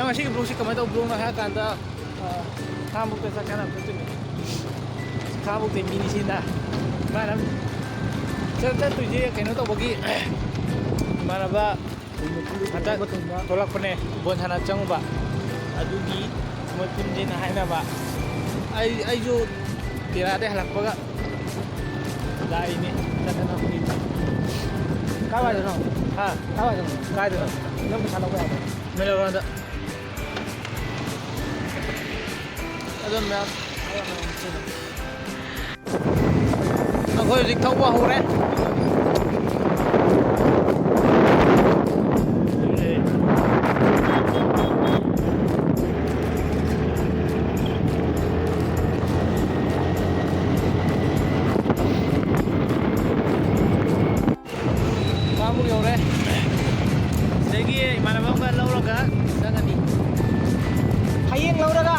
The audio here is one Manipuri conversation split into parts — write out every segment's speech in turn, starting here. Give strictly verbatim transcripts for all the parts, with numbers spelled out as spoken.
ꯉꯁꯤꯒꯤ vlogꯁꯤ ꯀꯃꯥꯏꯅ ꯇꯧꯕ vlogꯅꯣ ꯍꯥꯏꯔ ꯀꯥꯟꯗ, ꯑ, ꯈꯥꯡꯉꯕꯣꯛꯇ ꯆꯠꯀꯦꯅ ꯆꯠꯇꯣꯏꯅꯤ꯫ ꯈꯥꯡꯉꯕꯣꯛꯇꯩ ꯃꯤꯅꯤ ꯁꯤꯅ꯫ ꯏꯃꯥꯟꯅꯕ ꯆꯠ-, ꯆꯠꯇꯣꯏꯁꯦ ꯀꯩꯅꯣ ꯇꯧꯕꯒꯤ, ꯏꯃꯥꯟꯅꯕ ꯍꯟꯗꯛ ꯊꯣꯛꯂꯛꯄꯅꯦ, ꯕꯣꯜ ꯁꯥꯟꯅ ꯆꯪꯉꯨꯕ꯫ ꯑꯗꯨꯒꯤ ꯃꯣꯏ ꯄꯨꯟꯁꯦꯅ ꯍꯥꯏꯅꯕ꯫ ꯑꯩ, ꯑꯩꯁꯨ ꯇꯦꯔꯥꯗꯩ ꯍꯜꯂꯛꯄꯒ ꯂꯥꯛꯏꯅꯦ꯫ ꯆꯠꯇꯅ ꯍꯧꯖꯤꯛ꯫ ꯀꯥꯏꯋꯥꯏꯗꯅꯣ? ꯍꯥ? ꯀꯥꯏꯋꯥꯏꯗꯅꯣ? ꯀꯥꯏꯗꯅꯣ? ꯅꯪ ꯄꯩꯁꯥ ꯂꯧꯕ ꯌꯥꯕ꯭ꯔꯣ? ꯃꯦꯂꯥꯒ꯭ꯔꯥꯎꯟꯗ꯫ ꯑꯗꯨꯝ ꯃꯌꯥꯝ꯫ ꯑꯩꯈꯣꯏ ꯍꯧꯖꯤꯛ ꯊꯧꯕ ꯍꯧꯔꯦ꯫ ꯈꯥꯡꯉꯕꯣꯛ ꯌꯧꯔꯦ꯫ ꯁꯤꯗꯒꯤ ꯏꯃꯥꯟꯅꯕ ꯑꯃꯒ ꯂꯧꯔꯒ ꯆꯪꯉꯅꯤ꯫ ꯍꯌꯦꯡ ꯂꯧꯔꯒ꯫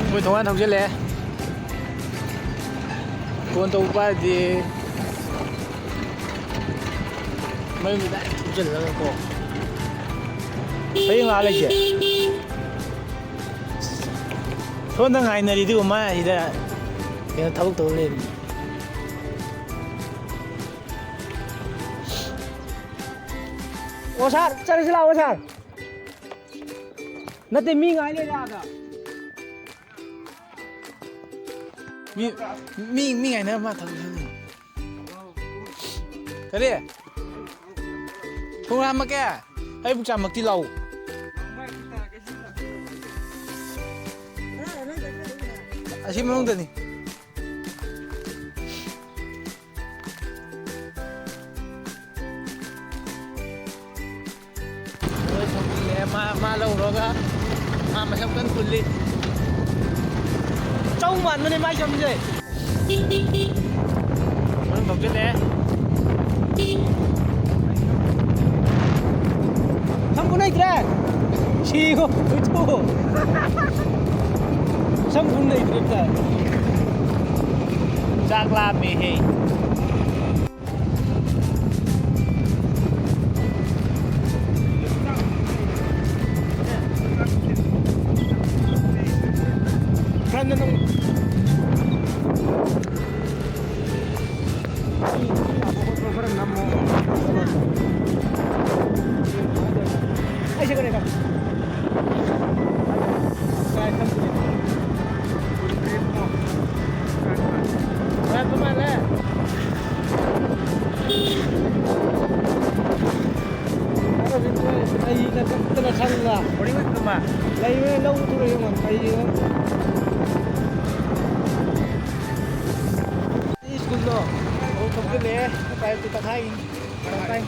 ꯑꯩꯈꯣꯏ ꯊꯣꯡꯒꯥꯟ ꯊꯧꯖꯤꯜꯂꯛꯑꯦ꯫ ꯐꯣꯟ ꯇꯧꯕ ꯄꯥꯏꯔꯗꯤ꯫ ꯃꯌꯨꯝꯗ ꯗꯥꯏꯔꯦꯛ ꯊꯧꯖꯤꯜꯂꯒꯀꯣ꯫ ꯍꯌꯦꯡ ꯂꯥꯛꯑ ꯂꯩꯁꯦ꯫ ꯁꯣꯝꯗ ꯉꯥꯏꯅꯔꯤꯗꯨꯕꯨ ꯃꯥ ꯁꯤꯗ ꯀꯩꯅꯣ ꯊꯕꯛ ꯇꯧ ꯂꯩꯔꯝꯃꯤ꯫ ꯑꯣ ꯁꯥꯔ, ꯆꯠꯂꯁꯤ ꯂꯥꯛꯑꯣ ꯁꯥꯔ꯫ ꯅꯠꯇꯦ, ꯃꯤ ꯉꯥꯏ ꯂꯩꯔꯦ ꯑꯥꯗ꯫ ꯃꯤ, ꯃꯤ, ꯃꯤ ꯉꯥꯏꯅ ꯃꯥ ꯊꯕꯛ ꯁꯨꯗꯣꯏꯅꯤ꯫ ꯀꯔꯤ? ꯊꯣꯡ ꯍꯥꯝꯃꯛꯀꯦ? ꯑꯩ ꯄꯨꯛ ꯆꯥꯝꯃꯛꯇꯤ ꯂꯥꯛꯎ꯫ ꯑꯁꯤ ꯃꯅꯨꯡꯗꯅꯤ꯫ ꯂꯣꯏ ꯊꯣꯡꯖꯤꯜꯂꯦ꯫ ꯃꯥ, ꯃꯥ ꯂꯧꯔꯨꯔꯒ ꯃꯥ ꯃꯁꯝ ꯀꯟꯅ ꯄꯨꯜꯂꯤ꯫ ꯆꯧ ꯃꯥꯟꯕꯅꯦ ꯃꯥꯏ ꯁꯝꯁꯦ꯫ ꯃꯅꯨꯡ ꯊꯣꯛꯆꯤꯜꯂꯦ꯫ ꯁꯝ ꯄꯨꯟ ꯍꯩꯇ꯭ꯔꯦ? ꯁꯤꯒꯣ, ꯍꯨꯏꯊꯨ꯫ ꯁꯝ ꯄꯨꯟ ꯍꯩꯇ꯭ꯔꯦ ꯇꯥꯏ꯫ ꯆꯥꯛ ꯂꯥꯝꯃꯦꯍꯦ꯫ ꯈꯔ ꯅꯪ ꯈꯔ ꯅꯝꯃꯣ꯫ ꯑꯩꯁꯦ ꯀꯔꯤ ꯀ-, ꯂꯥꯛꯄ ꯃꯥꯜꯂꯦ꯫ ꯍꯧꯖꯤꯛ ꯃꯣꯏ ꯂꯩꯅ ꯀꯛꯇꯅ ꯁꯪꯅ ꯕꯣꯔꯗꯤꯡ ꯑꯣꯏꯅ ꯊꯝꯕ? ꯂꯩꯕꯅꯦ, ꯂꯧ ꯊꯨꯔꯦ ꯌꯦꯡꯉꯣ, ꯀꯩ ꯌꯦꯡꯉꯣ꯫ ꯁ꯭ꯀꯨꯜꯗꯣ ꯑꯃꯨꯛ ꯊꯣꯛꯆꯤꯜꯂꯛꯑꯦ, ꯎꯄꯥꯏ ꯂꯩꯇꯦ, ꯇꯪꯈꯥꯏꯒꯤꯅꯤ꯫ ꯇꯪꯈꯥꯏ꯫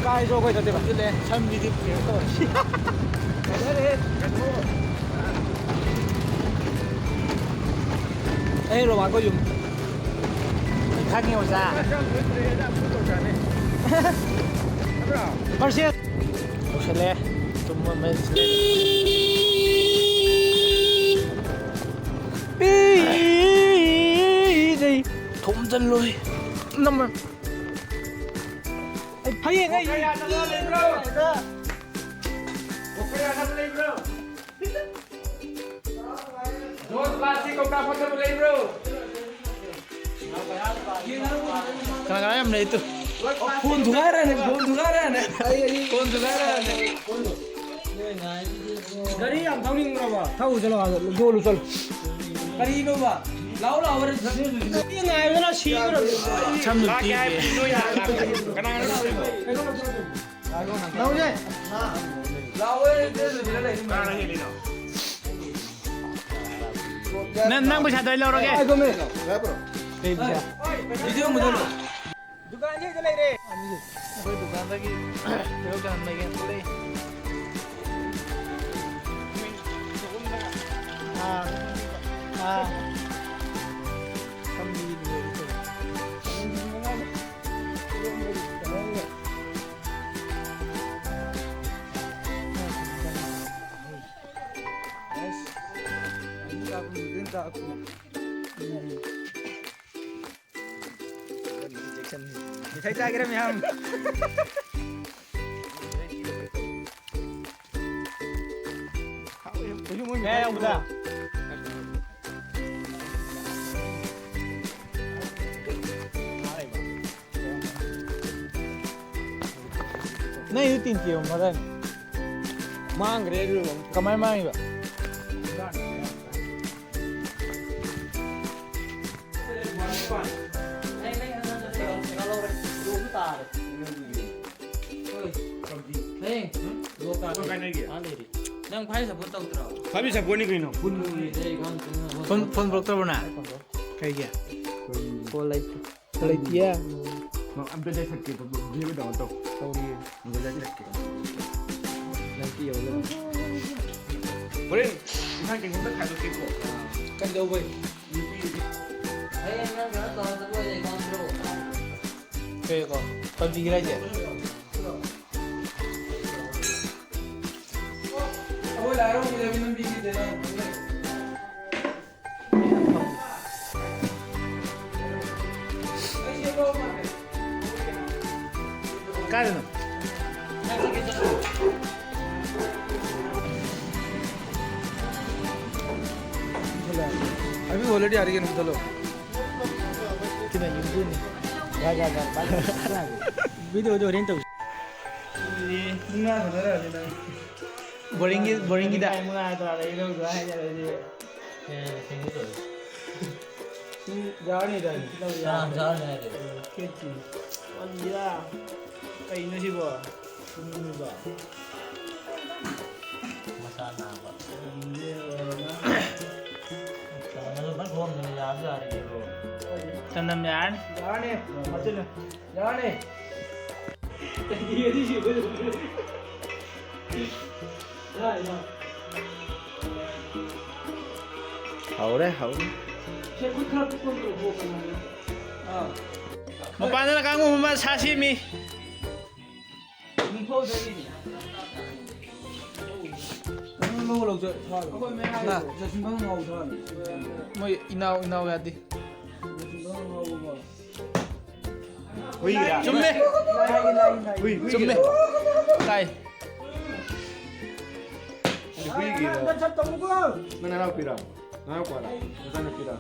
ꯀꯥꯏꯗ꯭ꯔꯣ ꯑꯩꯈꯣꯏ ꯆꯠꯇꯣꯏꯕ? ꯊꯣꯛꯆꯤꯜꯂꯛꯑꯦ, ꯁꯝꯁꯤꯗꯤ ꯀꯩꯅꯣ ꯇꯧꯔꯦ꯫ ꯐꯖꯔꯦ꯫ ꯑꯩ ꯔꯣꯕꯥꯔꯠ ꯈꯣꯏ ꯌꯨꯝ꯫ ꯈꯪꯉꯤ ꯑꯣꯖꯥ꯫ ꯄꯥꯔꯁꯦꯜ꯫ ꯌꯧꯁꯜꯂꯦ꯫ ꯇꯨꯝꯕ ꯑꯃ ꯁꯤꯜꯂꯦ꯫ ꯄꯤꯗꯩ ꯊꯣꯝꯖꯜꯂꯣꯏ꯫ ꯅꯝꯕꯔ꯫ ꯑꯩ ꯐꯌꯦꯡ ꯑꯩ꯫ ꯀꯣꯛꯀ ꯌꯥꯗꯕ ꯂꯩꯕ꯭ꯔꯣ? ꯀꯣꯛꯀ ꯌꯥꯗꯕ ꯂꯩꯕ꯭ꯔꯣ? ꯖꯣꯟ ꯄ꯭ꯂꯥꯁꯇꯤꯛ ꯀꯧꯇꯥ ꯐꯠꯇꯕ ꯂꯩꯕ꯭ꯔꯣ? ꯀꯅꯥ ꯀꯅꯥ ꯌꯥꯝ ꯂꯩ ꯇꯨ? ꯐꯣꯟ ꯊꯨꯒꯥꯏꯔꯅꯤ, ꯐꯣꯟ ꯊꯨꯒꯥꯏꯔꯅꯤ꯫ ꯐꯣꯟ ꯊꯨꯒꯥꯏꯔꯅꯤ꯫ ꯒꯥꯔꯤ ꯌꯥꯝ ꯊꯧꯅꯤꯡꯕ꯭ꯔꯕ? ꯊꯧ ꯆꯠꯂꯣ, ꯑꯥꯗ ꯌꯣꯜꯂꯨ ꯆꯠꯂꯣ꯫ ꯀꯔꯤꯅꯣꯕ? ꯂꯥꯛꯑꯣ, ꯂꯥꯛꯑꯣ, ꯍꯣꯔꯦꯟ ꯆꯠꯁꯤ꯫ ꯅꯨꯄꯤ ꯉꯥꯏꯕꯅ ꯁꯤꯗꯣꯔꯝꯅꯤ꯫ ꯁꯝꯗꯨ ꯂꯥꯛꯀꯦ ꯍꯥꯏꯕꯗꯤ ꯅꯣꯏ ꯍꯥꯟꯅ ꯂꯥꯛꯀꯗꯕꯅꯤ꯫ ꯀꯅꯥ ꯀꯅꯥ ꯂꯥꯛꯇꯣꯏꯅꯣ? ꯂꯧꯁꯦ꯫ ꯅꯪ, ꯅꯪ ꯄꯩꯁꯥꯗꯣ ꯑꯩ ꯂꯧꯔꯒꯦ꯫ ꯉꯥꯏꯈꯣꯃꯤ꯫ ꯀꯩ ꯄꯩꯁꯥ? ꯚꯤꯗꯤꯑꯣ ꯃꯨꯊꯠꯂꯣ꯫ ꯗꯨꯀꯥꯟꯁꯦ ꯁꯤꯗ ꯂꯩꯔꯦ꯫ ꯑꯩꯈꯣꯏ ꯗꯨꯀꯥꯟꯗꯒꯤ ꯁꯦꯔꯧ ꯆꯅꯝ ꯂꯩꯒꯦꯅ ꯊꯣꯛꯂꯛꯏ꯫ ꯑꯥ꯫ ꯑꯥ꯫ ꯃꯤꯊꯥꯏ ꯆꯥꯒꯦꯔꯥ ꯃꯌꯥꯝ? ꯀꯌꯥ ꯌꯥꯎꯕꯗ? ꯅꯪꯒꯤꯗꯨ ꯇꯤꯟ ꯆꯦ ꯃꯗꯥꯏꯅꯦ? ꯃꯥꯡꯈ꯭ꯔꯦ ꯑꯗꯨ꯫ ꯀꯃꯥꯏ ꯃꯥꯡꯉꯤꯕ? ꯅꯪ ꯈ꯭ꯋꯥꯏ ꯁꯞꯄꯣꯔꯠ ꯇꯧꯗ꯭ꯔꯣ? ꯈ꯭ꯋꯥꯏ ꯁꯞꯄꯣꯔꯠꯅꯤ ꯀꯩꯅꯣ꯫ ꯐꯣꯟ, ꯐꯣꯟ ꯄꯨꯔꯛꯇꯕ꯭ꯔꯣ ꯅꯪ? ꯀꯩꯒꯤ? ꯐꯣꯟ ꯂꯩꯇꯦ꯫ ꯂꯩꯇꯤꯌꯦ? ꯑꯝꯇ ꯂꯩꯈꯠꯀꯦ, ꯚꯤꯗꯤꯑꯣ ꯗꯥꯎꯟꯂꯣꯗ ꯇꯧ꯫ ꯇꯧꯔꯤꯌꯦ꯫ ꯑꯗꯨꯒ ꯂꯩꯈꯠꯀꯦ꯫ ꯂꯩꯇꯦ, ꯌꯦꯡꯉꯣ꯫ ꯍꯣꯔꯦꯟ ꯏꯟꯁꯥꯡ ꯀꯩꯅꯣꯝꯇ ꯈꯥꯏꯗꯣꯛꯀꯦꯀꯣ꯫ ꯀꯩꯗꯧꯕꯩ? ꯅꯨꯄꯤ꯫ ꯍꯌꯦꯡ ꯅꯪ ꯀꯩꯅꯣ ꯇꯧꯔ ꯆꯠꯂꯣꯏꯔꯦ, ꯈꯪꯗ꯭ꯔꯣ? ꯀꯩꯀꯣ? ꯄꯞꯖꯤꯒꯤꯔ ꯍꯥꯏꯁꯦ? ꯑꯩꯈꯣꯏ ꯂꯥꯏ ꯍꯔꯥꯎꯕꯗ ꯂꯝꯕꯤꯒꯤꯗ ꯅꯪ ꯀꯥꯏꯗꯅꯣ? ꯑꯕꯤ already ꯑꯥꯔꯤꯒꯦ ꯅꯝꯊꯠꯂꯣ꯫ ꯁꯤꯅ ꯌꯨꯝꯕꯨꯅꯤ꯫ ꯌꯥ, ꯌꯥ, ꯌꯥ, ꯚꯥꯏ, ꯚꯤꯗꯤꯑꯣꯗꯣ ꯍꯣꯔꯦꯟ ꯇꯧꯁꯤ꯫ ꯄꯨꯡ ꯃꯉꯥ ꯁꯥꯟꯅꯔꯛꯑꯅꯤ ꯅꯪ꯫ ꯕꯣꯔꯤꯡꯒꯤ, ꯕꯣꯔꯤꯡꯒꯤꯗ꯫ ꯄꯨꯡ ꯃꯉꯥ ꯇꯥꯔꯦ, ꯑꯩ ꯂꯧꯗꯣ ꯍꯥꯏꯔꯗꯤ꯫ ꯁꯤ ꯌꯥꯔꯅꯤ, ꯌꯥꯔꯅꯤ꯫ ꯀꯅꯥ ꯌꯥꯔꯅꯤ ꯍꯥꯏꯔꯦ? ꯈꯦꯆꯤ꯫ ꯋꯥꯠꯂꯤꯗ꯫ ꯀꯩꯅꯣ ꯁꯤꯕꯣ? ꯃꯁꯥ ꯅꯥꯕ꯫ ꯆꯅꯝꯁꯨ ꯐꯖꯅ ꯊꯣꯝꯗꯅ ꯌꯥꯕ ꯌꯥꯔꯦ ꯀꯩꯅꯣ꯫ ꯆꯅꯝ ꯌꯥꯔꯅꯤ꯫ ꯌꯥꯔꯅꯤ꯫ ꯍꯥꯞꯆꯤꯜꯂꯨ꯫ ꯌꯥꯔꯅꯤ꯫ ꯌꯥ, ꯌꯥ꯫ ꯍꯧꯔꯦ, ꯍꯧꯔꯦ꯫ ꯁꯦ, ꯈꯨꯠ ꯈꯔ ꯄꯤꯛꯄ ꯑꯃ ꯇꯧꯔꯛꯑꯣ, ꯀꯩꯅꯣ꯫ ꯑꯥ꯫ ꯃꯄꯥꯟꯗꯅ ꯀꯥꯡꯕꯨ ꯑꯃ ꯁꯥ ꯁꯦꯝꯃꯤ꯫ ꯅꯤꯡꯊꯧꯗꯒꯤꯅꯤ꯫ ꯂꯧ ꯆꯠ-, ꯊꯥꯔꯣ꯫ ꯅ꯫ ꯖꯁꯤꯟꯕ ꯉꯥꯎ ꯊꯥꯔꯣ꯫ ꯃꯣꯏ ꯏꯅꯥꯎ, ꯏꯅꯥꯎ ꯌꯥꯗꯦ꯫ ꯖꯁꯤꯟꯕ ꯉꯥꯎꯕꯀꯣ꯫ ꯍꯨꯏꯒꯤꯔꯥ? ꯆꯨꯝꯃꯦ꯫ ꯍꯨꯏ, ꯍꯨꯏꯒꯤꯔꯥ? ꯆꯨꯝꯃꯦ꯫ ꯇꯥꯏ꯫ ꯍꯨꯏꯒꯤꯔꯣ? ꯅꯪ ꯅꯅꯥꯎꯄꯤꯔꯣ? ꯅꯅꯥꯎꯄꯥꯔꯣ? ꯅꯆꯥꯅꯨꯄꯤꯔꯣ?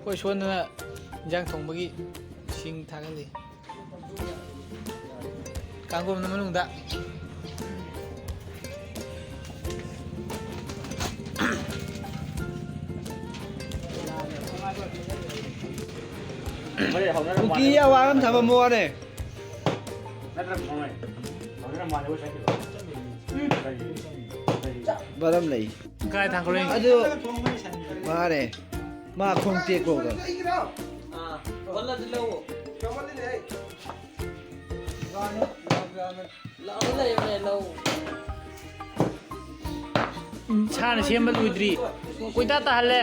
ꯑꯩꯈꯣꯏ ꯁꯣꯝꯗꯅ ꯏꯟꯖꯥꯡ ꯊꯣꯡꯕꯒꯤ ꯁꯤꯡ ꯊꯥꯒꯠꯂꯤ꯫ ꯀꯥꯡꯒꯨꯝꯅ ꯃꯅꯨꯡꯗ꯫ ꯀꯨꯀꯤ ꯑꯋꯥ ꯑꯃ ꯊꯝꯃꯝꯃꯣꯅꯦ꯫ ꯃꯔꯝ ꯂꯩ꯫ ꯀꯥꯏ ꯊꯥꯡꯒꯠꯂꯛꯏꯅꯣ? ꯑꯗꯨ ꯃꯥꯅꯦ꯫ ꯃꯥ ꯈꯣꯡ ꯇꯦꯛꯄ ꯍꯧꯔꯦ꯫ ꯑꯥ, ꯍꯣꯜꯂꯁꯤ ꯂꯧ꯫ ꯂꯥꯛꯑꯣ, ꯂꯩꯔꯦ, ꯂꯧ꯫ ꯁꯥꯅ ꯁꯦꯝꯕ ꯂꯣꯏꯗ꯭ꯔꯤ꯫ ꯀꯣꯏꯇꯥ ꯇꯥꯍꯜꯂꯦ꯫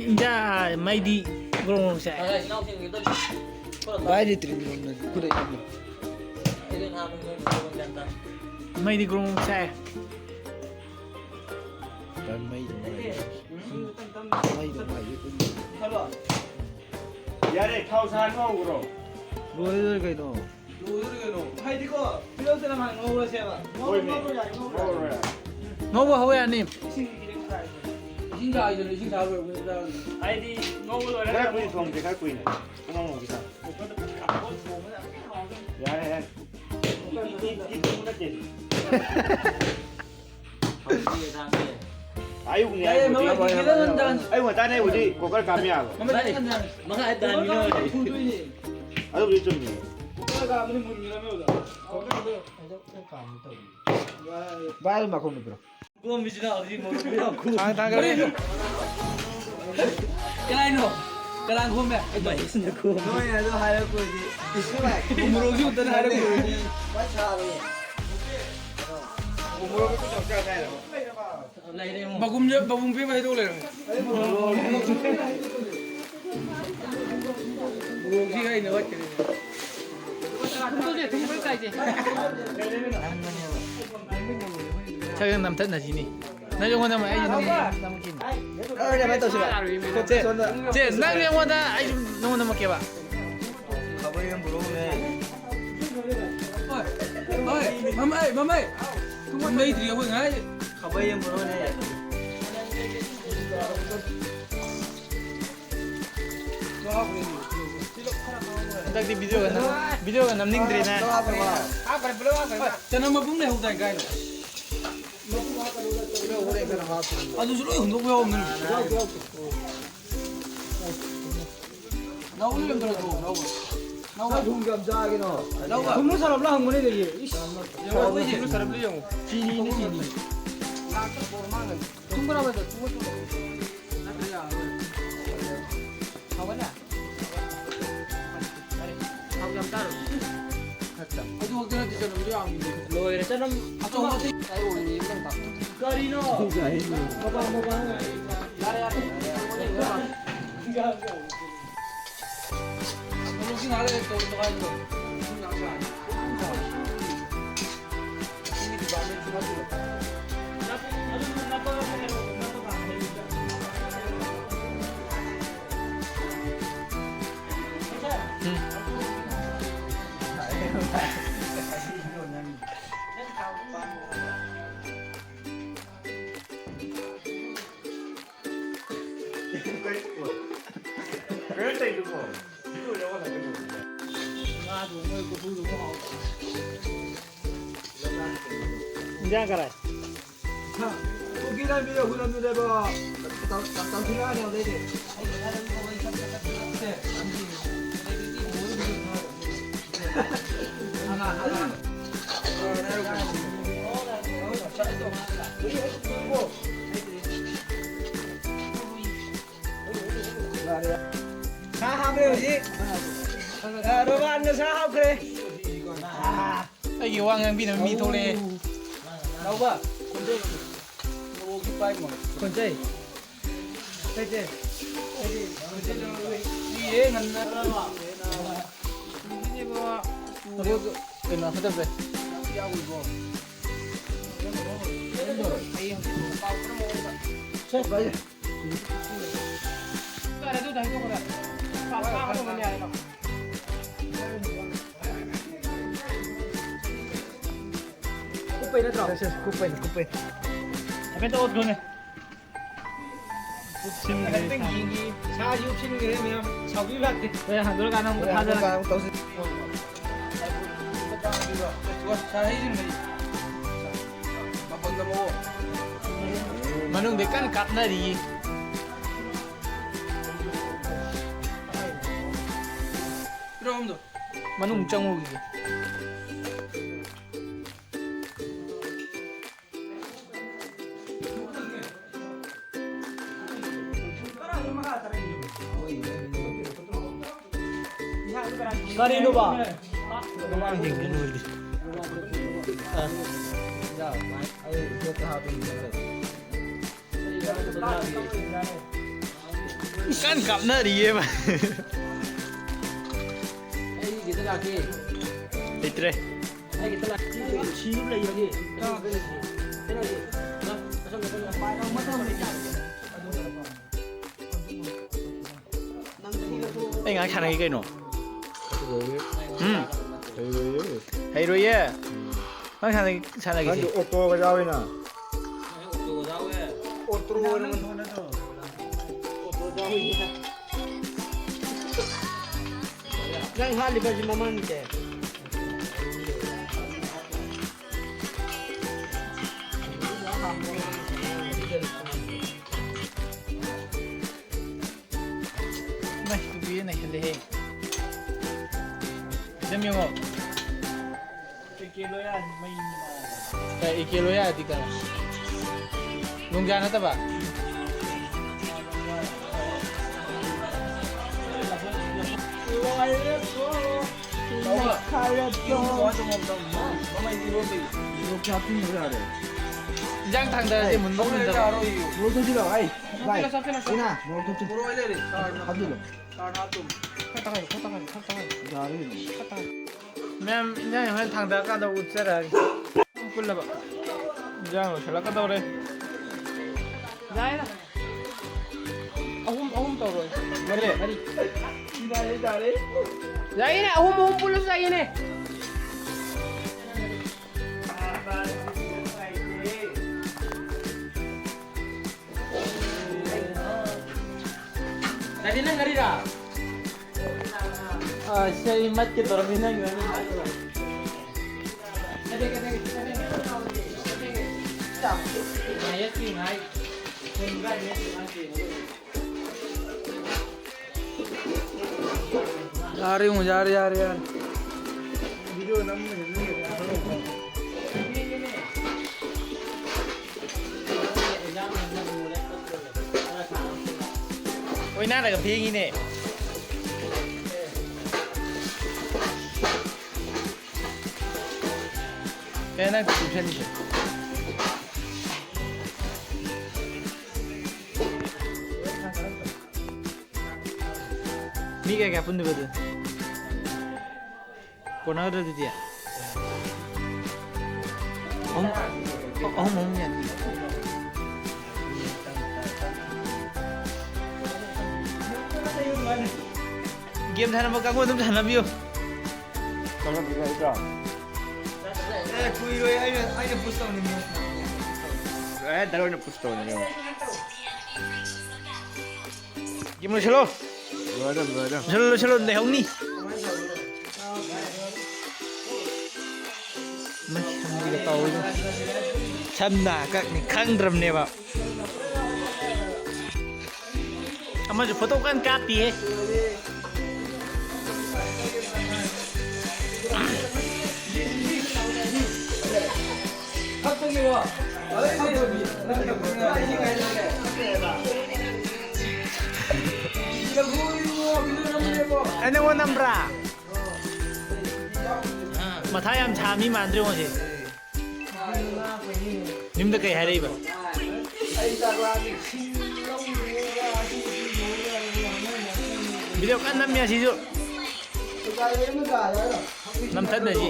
ꯏꯟꯖꯥꯡ, ꯃꯩꯗꯤ ꯒ꯭ꯔꯣꯡ ꯒ꯭ꯔꯣꯡ ꯁꯥꯏ꯫ ꯚꯥꯏ ꯂꯩꯇ꯭ꯔꯤꯅꯤ, ꯈꯨꯗꯩ ꯑꯃ꯫ ꯃꯩꯗꯤ ꯒ꯭ꯔꯣꯡ ꯒ꯭ꯔꯣꯡ ꯁꯥꯏ꯫ ꯃꯩꯗꯣ ꯉꯥꯏꯌꯨ꯫ ꯃꯩꯗꯣ ꯉꯥꯏꯌꯨ꯫ ꯌꯥꯔꯦ, ꯊꯥꯎ ꯁꯥꯍꯟꯕ ꯍꯧꯈ꯭ꯔꯣ꯫ ꯂꯣꯏꯔꯦ, ꯂꯣꯏꯔꯦ ꯀꯩꯅꯣ꯫ ꯂꯣꯏꯔꯦ ꯀꯩꯅꯣ꯫ ꯍꯥꯏꯗꯤꯀꯣ, ꯇꯤꯜꯍꯧ ꯆꯅꯝ ꯍꯥꯟꯅ ꯉꯧꯔꯁꯦꯕ꯫ ꯉꯧꯔꯣ, ꯍꯣꯏꯅꯦ꯫ ꯉꯧꯔꯣ ꯌꯥꯔꯦ, ꯉꯧꯔꯣ ꯌꯥꯔꯦ꯫ ꯉꯧꯔꯣ ꯌꯥꯔꯦ꯫ ꯉꯧꯕ ꯍꯧ ꯌꯥꯅꯤ꯫ ꯏꯁꯤꯡ ꯈꯤꯇꯪ ꯁꯥꯍꯜꯂꯁꯦ꯫ ꯏꯁꯤꯡ ꯁꯥꯍꯜꯂꯁꯦ, ꯏꯁꯤꯡ ꯁꯥꯍꯜꯂꯣꯏꯔꯕꯅꯤꯅ ꯆꯥꯔꯅꯤ꯫ ꯍꯥꯏꯗꯤ ꯉꯧꯕ ꯂꯣꯏꯔꯒ ꯈꯔ ꯀꯨꯏꯅ ꯊꯣꯡꯁꯦ, ꯈꯔ ꯀꯨꯏꯅ꯫ ꯄꯨꯡ ꯑꯃꯃꯨꯛꯀꯤ ꯆꯥꯡ꯫ ꯌꯥꯔꯦ, ꯌꯥꯔꯦ꯫ ꯑꯌꯨꯛꯅꯦ, ꯌꯥꯏꯌꯦ, ꯑꯌꯨꯛꯄꯨꯗꯤ꯫ ꯃꯃꯥ, ꯀꯤꯀꯤꯗ ꯅꯨꯡꯗꯥꯡ꯫ ꯑꯌꯨꯛ ꯉꯟꯇꯥꯅꯦ ꯑꯩꯕꯨꯗꯤ ꯀꯣꯀꯔ ꯀꯥꯝ ꯌꯥꯕ꯫ ꯃꯃꯥ, ꯃꯈꯥ ꯍꯥꯏ ꯇꯥꯅꯤ ꯅꯣꯏ꯫ ꯊꯨꯗꯣꯏꯅꯦ꯫ ꯑꯗꯨꯕꯨꯗꯤ ꯆꯨꯝꯃꯤ꯫ ꯀꯣꯀꯔ ꯀꯥꯝꯕꯗꯤ ꯃꯨꯟꯈ꯭ꯔꯅꯤ ꯑꯗꯨꯗ꯫ ꯚꯥꯏ, ꯑꯗꯨ ꯃꯈꯣꯡꯗꯣ ꯄꯤꯔꯣ꯫ ꯊꯥꯡ ꯊꯥꯡꯒꯠꯂꯦ꯫ ꯀꯅꯥꯏꯅꯣ? ꯀꯅꯥ ꯈꯣꯝꯃꯦ? ꯃꯍꯦꯁꯅ ꯈꯣꯝꯃꯦ꯫ ꯅꯣꯏꯅ ꯑꯗꯨ ꯍꯥꯏꯔꯛꯄꯗꯤ꯫ ꯎꯃꯣꯔꯣꯛꯁꯨ ꯎꯠꯇꯅ ꯍꯥꯏꯔꯛꯄꯗꯤ꯫ ꯎꯃꯣꯔꯣꯛꯇꯨ ꯆꯞ ꯆꯥ ꯍꯥꯏꯔꯣ꯫ ꯂꯩꯔꯦ, ꯏꯃꯨꯡ꯫ ꯃꯒꯨꯝꯁꯦ, ꯃꯒꯨꯝ ꯄꯤꯕ ꯍꯩꯗꯣꯛ ꯂꯩꯔꯝꯃꯦ꯫ ꯃꯣꯔꯣꯛꯁꯤ ꯑꯩꯅ ꯋꯥꯠꯈꯤꯅꯦ꯫ ꯊꯨꯝ ꯇꯣꯠꯁꯦ, ꯊꯨꯝ ꯂꯣꯏ ꯀꯥꯏꯁꯦ꯫ ꯁꯛ ꯅꯝꯊꯠꯅꯁꯤꯅꯤ꯫ ꯅꯪꯁꯨ ꯑꯩꯉꯣꯟꯗ ꯑꯃ, ꯑꯩꯁꯨ ꯅꯪꯉꯣꯟꯗ ꯅꯝꯈꯤꯅꯤ꯫ ꯑꯗꯨꯃꯥꯏꯅ ꯇꯧꯁꯤꯔꯣ? ꯆꯦ, ꯆꯦ, ꯅꯪꯁꯨ ꯑꯩꯉꯣꯟꯗ, ꯑꯩꯁꯨ ꯅꯪꯉꯣꯟꯗ ꯅꯝꯃꯛꯀꯦꯕ꯫ ꯈꯥꯕꯩ ꯑꯃ ꯄꯨꯔꯛꯎꯅꯦ꯫ ꯍꯣꯏ, ꯍꯣꯏ, ꯃꯃꯩ, ꯃꯃꯩ꯫ ꯊꯨꯝ ꯂꯩꯇ꯭ꯔꯤ ꯑꯩꯈꯣꯏ ꯉꯥꯏ꯫ ꯈꯥꯕꯩ ꯑꯃ ꯄꯨꯔꯛꯎꯅꯦ꯫ ꯍꯟꯗꯛꯇꯤ ꯚꯤꯗꯤꯑꯣꯒ ꯅꯝ-, ꯚꯤꯗꯤꯑꯣꯒ ꯅꯝꯅꯤꯡꯗ꯭ꯔꯦꯅꯦ꯫ ꯆꯅꯝ ꯃꯄꯨꯝ ꯂꯩꯍꯧꯗꯥꯏ ꯀꯥꯏꯅꯣ? ꯑꯗꯨꯁꯨ ꯂꯣꯏ ꯍꯨꯟꯗꯣꯛꯄ ꯌꯥꯎꯔꯝꯗꯅ꯫ ꯅꯥꯎꯕ ꯂꯩꯔꯝꯗ꯭ꯔꯣ? ꯅꯥꯎꯕ꯫ ꯅꯥꯎꯕ꯫ ꯅꯪ ꯊꯨꯝ ꯀꯌꯥꯝ ꯆꯥꯒꯦꯅꯣ? ꯅꯥꯎꯕ꯫ ꯊꯨꯝ ꯁꯥꯔꯞꯂ ꯍꯪꯕꯅꯦ ꯀꯩꯒꯤ? ꯏꯁ꯫ ꯌꯦꯡꯉꯣ, ꯊꯨꯝ ꯁꯥꯔꯞꯂ ꯌꯦꯡꯉꯣ꯫ ꯆꯤꯅꯤꯅꯤ, ꯆꯤꯅꯤ꯫ ꯊꯨꯝ ꯈꯔ ꯍꯥꯞꯄꯗ ꯊꯨꯝ ꯈꯔ ꯍꯥꯞꯄꯗ꯫ ꯍꯥꯎꯒꯠꯂꯦ? ꯊꯥꯎ ꯌꯥꯝ ꯆꯥꯔꯨꯅꯨ꯫ ꯑꯗꯨ ꯈꯛꯇ ꯅꯠꯇꯦ, ꯆꯅꯝꯁꯨ ꯌꯥꯝꯃꯤꯅꯦ꯫ ꯂꯣꯏꯔꯦ, ꯆꯅꯝ ꯑꯆꯧꯕ ꯑꯇꯩ ꯀꯔꯤꯅꯣ? ꯃꯄꯥ, ꯃꯄꯥ꯫ ꯌꯥꯔꯦ, ꯌꯥꯔꯦ꯫ ꯃꯣꯔꯣꯛꯁꯤ ꯉꯥꯏꯍꯥꯛ ꯂꯩꯔ ꯇꯧꯔꯣ, ꯇꯧꯈꯥꯏꯔꯣ꯫ ꯏꯁꯤꯡ ꯉꯥꯏꯍꯥꯛ ꯁꯥꯍꯜꯂꯣ꯫ ꯏꯁꯤꯡꯒꯤ department ꯁꯨ ꯅꯠꯇꯦ꯫ ꯏꯟꯖꯥꯡ ꯀꯔꯥꯏ? ꯄꯨꯛꯀꯤ ꯂꯝꯕꯤꯗ ꯍꯨꯜꯂꯝꯗꯨꯗꯕꯣ꯫ ꯇꯧ-, ꯇꯧ-, ꯇꯧꯁꯤꯜꯂꯛꯑꯅꯤ ꯑꯗꯩꯗꯤ꯫ ꯁꯥ ꯍꯥꯞꯈ꯭ꯔꯦ ꯍꯧꯖꯤꯛ꯫ ꯑ, ꯔꯣꯃꯥꯟꯅ ꯁꯥ ꯍꯥꯞꯈ꯭ꯔꯦ꯫ ꯑꯩꯒꯤ ꯋꯥ ꯉꯥꯡꯕꯤꯅꯕ ꯃꯤ ꯊꯣꯛꯂꯛꯑꯦ꯫ ꯂꯧꯕ꯫ ꯈꯣꯟꯖꯩ꯫ ꯈꯣꯟꯖꯩ꯫ ꯀꯩꯁꯦ? ꯑꯩꯗꯤ ꯈꯣꯟꯖꯩ ꯂꯧꯔꯣꯏ꯫ ꯄꯤꯔꯦ ꯉꯟꯅ꯫ ꯁꯤꯅꯦꯕ꯫ ꯑꯗꯨ ꯀꯩꯅꯣ ꯍꯥꯏꯗꯕ꯭ꯔꯦ? ꯀꯨꯞꯄꯩ ꯅꯠꯇ꯭ꯔꯣ? ꯁꯦ, ꯁꯦ, ꯀꯨꯞꯄꯩꯅꯤ, ꯀꯨꯞꯄꯩꯅꯤ꯫ ꯍꯥꯏꯐꯦꯠꯇ ꯑꯣꯠꯈꯣꯅꯦ꯫ ꯍꯥꯏꯐꯦꯠꯇꯪ ꯌꯦꯡꯒꯦ꯫ ꯁꯥꯁꯤ ꯎꯞꯁꯤꯟꯈ꯭ꯔꯦ ꯃꯌꯥꯝ꯫ ꯁꯥꯎꯕꯤꯕ ꯂꯥꯛꯇꯦ꯫ ꯍꯣꯔꯦꯟ ꯍꯟꯗꯣꯔꯀꯥꯟꯗ ꯑꯃꯨꯛ ꯊꯥꯖꯔꯛꯀꯦ꯫ ꯍꯟꯗꯣꯔꯀꯥꯟꯗ ꯑꯃꯨꯛ ꯇꯧꯁꯤ꯫ ꯁꯥ ꯍꯩꯖꯤꯟꯕꯅꯤ꯫ ꯃꯄꯪꯗ ꯃꯑꯣ꯫ ꯃꯅꯨꯡꯗ ꯀꯟꯅ ꯀꯥꯞꯅꯔꯤ꯫ ꯄꯤꯔꯛꯑꯣ ꯑꯝꯗꯣ꯫ ꯃꯅꯨꯡ ꯆꯪꯉꯨꯈꯤꯒꯦ꯫ ꯀꯔꯤꯅꯣꯕ? ꯀꯟꯅ ꯀꯥꯞꯅꯔꯤꯌꯦꯕ꯫ ꯑꯩ ꯈꯤꯇ ꯂꯥꯛꯀꯦ꯫ ꯂꯩꯇ꯭ꯔꯦ꯫ ꯑꯩ ꯈꯤꯇ ꯂꯥꯛꯀꯦ꯫ ꯁꯤ ꯂꯩꯔꯒꯦ꯫ ꯑꯩ ꯉꯥꯏꯍꯥꯛ ꯁꯥꯟꯅꯒꯦ ꯀꯩꯅꯣ꯫ ꯎꯝ꯫ ꯍꯩꯔꯣꯏꯌꯦ꯫ ꯅꯪ ꯁꯥꯟꯅ-, ꯁꯥꯟꯅꯈꯤꯁꯦ꯫ ꯅꯪꯗꯤ ꯑꯣꯇꯣꯒ ꯌꯥꯎꯋꯤꯅ꯫ ꯑꯣꯇꯣ ꯑꯣꯏꯔꯝꯒꯅꯤ꯫ ꯅꯪ ꯍꯥꯠꯂꯤꯕꯁꯤ ꯃꯃꯥꯡꯒꯤꯁꯦ꯫ ꯏꯃꯥꯏ, ꯇꯨꯄꯤꯁꯦ ꯅꯩꯁꯜꯂꯦꯍꯦ꯫ ꯁꯤꯗ ꯌꯦꯡꯉꯣ꯫ ꯑꯦ, ꯑꯦ ꯀꯦ ꯂꯣꯏ ꯌꯥꯔꯗꯤ ꯀꯅꯥ? ꯅꯨꯡꯖꯥ ꯅꯠꯇꯕ? ꯂꯣꯏꯔꯦꯀꯣ꯫ ꯅꯩꯈꯥꯏꯔꯗꯣ꯫ ꯃꯃꯩꯗꯤ ꯂꯣꯏ ꯂꯩ꯫ ꯌꯣꯡꯆꯥꯛ ꯄꯤꯕ ꯌꯥꯔꯦ꯫ ꯏꯟꯖꯥꯡ ꯊꯥꯡꯗꯔꯁꯦ ꯃꯨꯟꯕ ꯃꯨꯟꯗꯕ꯫ ꯌꯥꯔꯣꯏꯌꯣ꯫ ꯃꯣꯔꯣꯛ ꯊꯝꯖꯤꯜꯂꯣ, ꯑꯩ꯫ ꯆꯥꯔꯅ꯫ ꯍꯥꯞꯆꯤꯜꯂꯣ꯫ ꯃꯣꯔꯣꯛ ꯑꯩ ꯂꯩꯔꯦ꯫ ꯆꯥꯔꯅ꯫ ꯍꯥꯞꯆꯤꯜꯂꯣ꯫ ꯆꯥꯔꯅ ꯍꯥꯞꯇꯣ꯫ ꯈꯔ ꯇꯪꯈꯥꯏ, ꯈꯔ ꯇꯪꯈꯥꯏ, ꯈꯔ ꯇꯪꯈꯥꯏ꯫ ꯌꯥꯔꯦ ꯀꯩꯅꯣ꯫ ꯈꯔ ꯇꯪꯈꯥꯏ꯫ ꯃꯌꯥꯝ ꯏꯟꯖꯥꯡ ꯍꯣꯔꯦꯟ ꯊꯥꯡꯗꯔꯀꯥꯟꯗ ꯎꯠꯆꯔꯛꯑꯒꯦ꯫ ꯄꯨꯜꯂꯕ꯫ ꯏꯟꯖꯥꯡ ꯂꯣꯏꯁꯤꯜꯂꯛꯀꯗꯧꯔꯦ꯫ ꯌꯥꯏꯗ꯫ ꯑꯍꯨꯝ ꯑꯍꯨꯝ ꯇꯧꯔꯣ꯫ ꯃꯔꯤ꯫ ꯃꯔꯤ꯫ ꯌꯥꯏꯌꯦꯅꯦ, ꯑꯍꯨꯝ ꯑꯍꯨꯝ ꯄꯨꯜꯂꯁꯨ ꯌꯥꯏꯌꯦꯅꯦ꯫ ꯗꯥꯗꯤ, ꯅꯪ ꯉꯥꯔꯤꯔꯥ? ꯑꯁ, ꯑꯩ ꯃꯠꯀꯦ ꯇꯧꯔꯝꯃꯤ, ꯅꯪ ꯉꯥꯔꯤ ꯃꯠꯄꯗꯣ꯫ ꯌꯥꯔꯦ, ꯑꯃꯨꯛ ꯌꯥꯔꯦ, ꯌꯥꯔꯦ, ꯌꯥꯔꯦ꯫ ꯑꯣꯏꯅꯥꯔꯒ ꯐꯦꯡꯉꯤꯅꯦ꯫ ꯀꯩ ꯅꯪ ꯇꯨꯁꯟꯁꯦ? ꯃꯤ ꯀꯌꯥ ꯀꯌꯥ ꯄꯨꯟꯗꯣꯏꯕ ꯑꯗꯨ? ꯀꯣꯟꯅꯒꯗ꯭ꯔꯥ ꯑꯗꯨꯗꯤ? ꯑꯍꯨꯝ, ꯑꯍꯨꯝ, ꯑꯍꯨꯝ ꯌꯥꯅꯤ꯫ ꯒꯦꯝ ꯁꯥꯟꯅꯕ ꯀꯥꯡꯕꯨ ꯑꯗꯨꯝ ꯁꯥꯟꯅꯕꯤꯌꯨ꯫ ꯆꯪꯉꯛꯇ꯭ꯔꯤꯉꯩꯗ꯫ ꯑꯦ, ꯀꯨꯏꯔꯣꯏ, ꯑꯩꯅ, ꯑꯩꯅ ꯄꯨꯁ ꯇꯧꯅꯤꯡꯉꯦ꯫ ꯑꯦ, ꯗꯥꯏꯔꯦꯛ ꯑꯣꯏꯅ ꯄꯨꯁ ꯇꯧꯅꯤꯡꯉꯦ꯫ ꯒꯦꯝ ꯂꯣꯏꯁꯤꯜꯂꯣ꯫ ꯂꯣꯏꯔꯦ, ꯂꯣꯏꯔꯦ꯫ ꯂꯣꯏꯁꯤꯜꯂꯣ, ꯂꯣꯏꯁꯤꯜꯂꯣ, ꯂꯩꯍꯧꯅꯤ꯫ ꯃꯩ ꯁꯝꯁꯤꯒ ꯇꯧꯔꯤꯗꯣ꯫ ꯁꯝꯅ ꯀꯛꯅꯤ ꯈꯪꯗ꯭ꯔꯕꯅꯦꯕ꯫ ꯑꯃꯁꯨ ꯐꯣꯇꯣ ꯀꯟꯅ ꯀꯥꯞꯄꯤꯌꯦ꯫ ꯑꯩ ꯅꯉꯣꯟ ꯅꯝꯕ꯭ꯔꯥ? ꯃꯊꯥ ꯌꯥꯝ ꯁꯥ ꯃꯤ ꯃꯥꯟꯗ꯭ꯔꯦ ꯉꯣ ꯁꯤ꯫ ꯌꯨꯝꯗ ꯀꯩ ꯍꯥꯏꯔꯛꯏꯕ? ꯚꯤꯗꯤꯑꯣ ꯀꯟꯅ ꯅꯝꯃꯤ ꯑꯁꯤꯁꯨ꯫ ꯅꯝꯊꯠꯅꯁꯤ꯫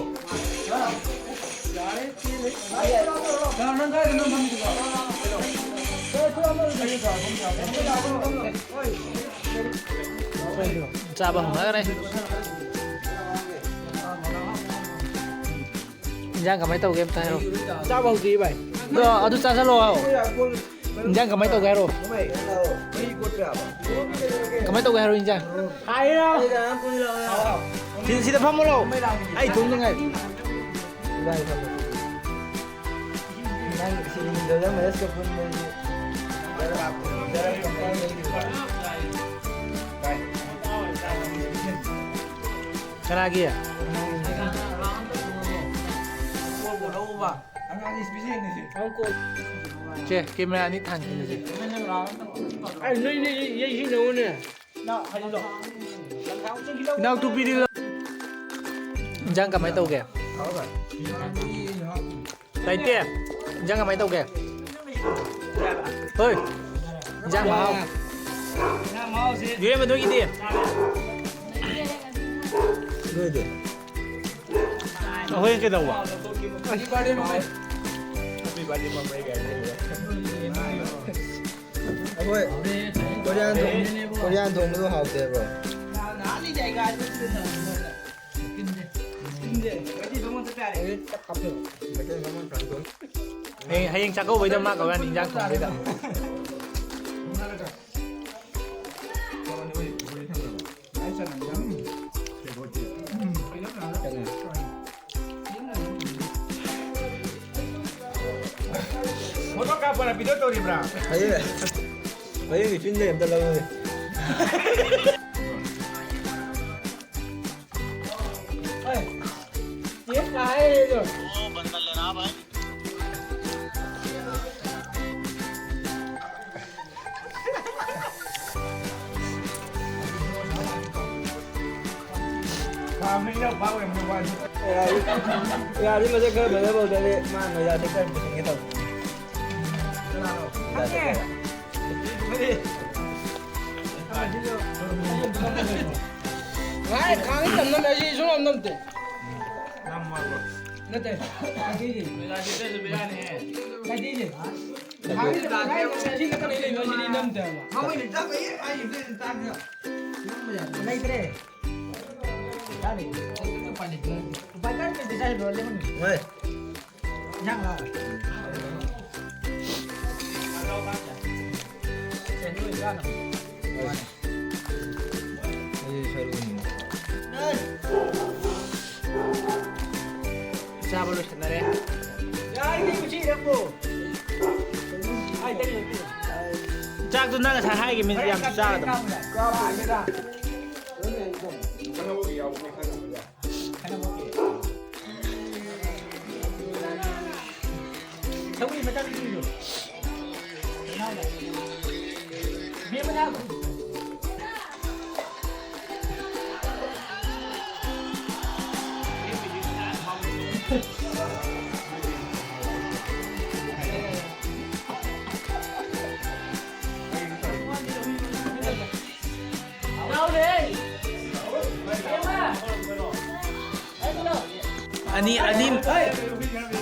ꯆꯥꯕ ꯍꯧꯅꯈ꯭ꯔꯦ꯫ ꯏꯟꯖꯥꯡ ꯀꯃꯥꯏꯅ ꯇꯧꯒꯦ ꯑꯝꯇ ꯍꯥꯏꯔꯣ꯫ ꯆꯥꯕ ꯍꯧꯗ꯭ꯔꯤ ꯚꯥꯏ꯫ ꯑꯗꯣ ꯑꯗꯨ ꯆꯥꯁꯜꯂꯣ ꯍꯥꯏꯌꯣ꯫ ꯏꯟꯖꯥꯡ ꯀꯃꯥꯏꯅ ꯇꯧꯒꯦ ꯍꯥꯏꯔꯣ꯫ ꯀꯃꯥꯏꯅ ꯇꯧꯒꯦ ꯍꯥꯏꯔꯣ ꯏꯟꯖꯥꯡ꯫ ꯁꯤ-, ꯁꯤꯗ ꯐꯝꯃꯣ ꯂꯥꯎ꯫ ꯑꯩ ꯏꯇꯣꯝꯇ ꯉꯥꯏ꯫ ꯅꯪ ꯁꯤꯗ ꯃꯍꯦꯁꯀ ꯄꯨꯟꯕꯁꯤ ꯀꯅꯥꯒꯤ? ꯁꯦ, ꯀꯦꯃꯦꯔꯥ ꯑꯅꯤ ꯊꯥꯟꯈꯤꯕꯁꯦ꯫ ꯑꯩ ꯅꯣꯏ, ꯅꯣꯏ ꯌꯩꯁꯤꯟꯅꯧꯅꯦ꯫ ꯏꯅꯥꯎ ꯇꯨꯄꯤꯗꯤ ꯂꯧ-, ꯏꯟꯖꯥꯡ ꯀꯃꯥꯏꯅ ꯇꯧꯒꯦ? ꯂꯩꯇꯦ꯫ ꯏꯟꯖꯥꯡ ꯀꯃꯥꯏꯅ ꯇꯧꯒꯦ? ꯍꯣꯏ꯫ ꯏꯟꯖꯥꯡ ꯃꯍꯥꯎ꯫ ꯌꯨꯔꯦꯝꯕ ꯅꯣꯏꯒꯤꯗꯤ? ꯅꯣꯏꯗꯤ? ꯑꯩꯈꯣꯏ ꯀꯩꯗꯧꯕ? ꯑꯩꯈꯣꯏ ꯀꯣꯔꯤꯌꯥꯟ ꯊꯣꯡ-, ꯀꯣꯔꯤꯌꯥꯟ ꯊꯣꯡꯕꯗꯣ ꯍꯥꯎꯇꯦ, bro꯫ ꯍꯌꯦꯡ, ꯍꯌꯦꯡ ꯆꯥꯛꯀꯧꯕꯩꯗ ꯃꯥ ꯀꯧꯔꯛꯑꯅꯤ, ꯏꯟꯖꯥꯡ ꯊꯣꯡꯕꯩꯗ꯫ Photo ꯀꯥꯞꯄꯅ video ꯇꯧꯔꯤꯕ꯭ꯔꯥ? ꯍꯌꯦꯡ, ꯍꯌꯦꯡꯒꯤ ꯆꯤꯟꯖꯩ ꯑꯝꯇ ꯂꯧꯔꯨꯒꯦ꯫ ꯌꯥꯔꯤ, ꯌꯥꯔꯤ, ꯃꯁꯛ ꯈꯔ ꯐꯖꯕ ꯎꯗ꯭ꯔꯗꯤ ꯃꯥ ꯅꯣꯏꯗꯥꯗꯤ ꯈꯔ ꯄꯨꯁꯤꯟꯒꯦ ꯇꯧꯕ꯫ ꯉꯥꯏ, ꯈꯥꯡꯉꯤ ꯇꯝꯅ ꯂꯩ, ꯑꯩ ꯁꯨꯡꯉꯝ ꯉꯝꯗꯦ꯫ ꯅꯠꯇꯦ, ꯀꯩꯊꯦꯜꯒꯤ꯫ ꯀꯩꯊꯦꯜꯒꯤ꯫ ꯀꯩꯊꯦꯜꯒꯤ꯫ ꯁꯤ ꯈꯛꯇ ꯂꯩ, ꯂꯩ, ꯁꯤꯗꯤ ꯅꯝꯗꯦ ꯍꯥꯏꯕ꯫ ꯃꯃꯩꯅ ꯆꯥꯕ ꯍꯦꯛ ꯍꯥꯏꯔꯤꯕꯅꯦ, ꯆꯥꯕꯗ꯫ ꯅꯝꯕ ꯌꯥꯗꯦ꯫ ꯂꯩꯇ꯭ꯔꯦ꯫ ꯆꯥꯗꯦ꯫ ꯎꯄꯥꯏ ꯂꯩꯇꯦ꯫ ꯎꯄꯥꯏ ꯀꯔꯤꯝ ꯂꯩꯇꯦ, ꯆꯥꯁꯤꯜꯂꯣ, ꯂꯦꯝꯍꯟꯒꯦ꯫ ꯍꯣꯏ꯫ ꯏꯟꯁꯥꯡ ꯂꯥꯛꯑꯣ꯫ ꯑꯩ ꯁꯔꯨꯅꯤ꯫ ꯆꯥꯕ ꯂꯣꯏꯁꯤꯟꯅꯔꯦ꯫ ꯆꯥꯛꯇꯣ ꯅꯪ ꯉꯁꯥꯏ ꯍꯥꯏꯈꯤꯕꯅꯤ ꯌꯥꯝ ꯆꯥꯒꯗꯕ꯫ ꯁꯧꯒ꯭ꯔꯤ ꯃꯆꯥ ꯄꯤꯕꯤꯌꯨ꯫ ꯃꯦꯝ ꯃꯅꯥ꯫ ꯑꯅꯤ, ꯑꯅꯤ,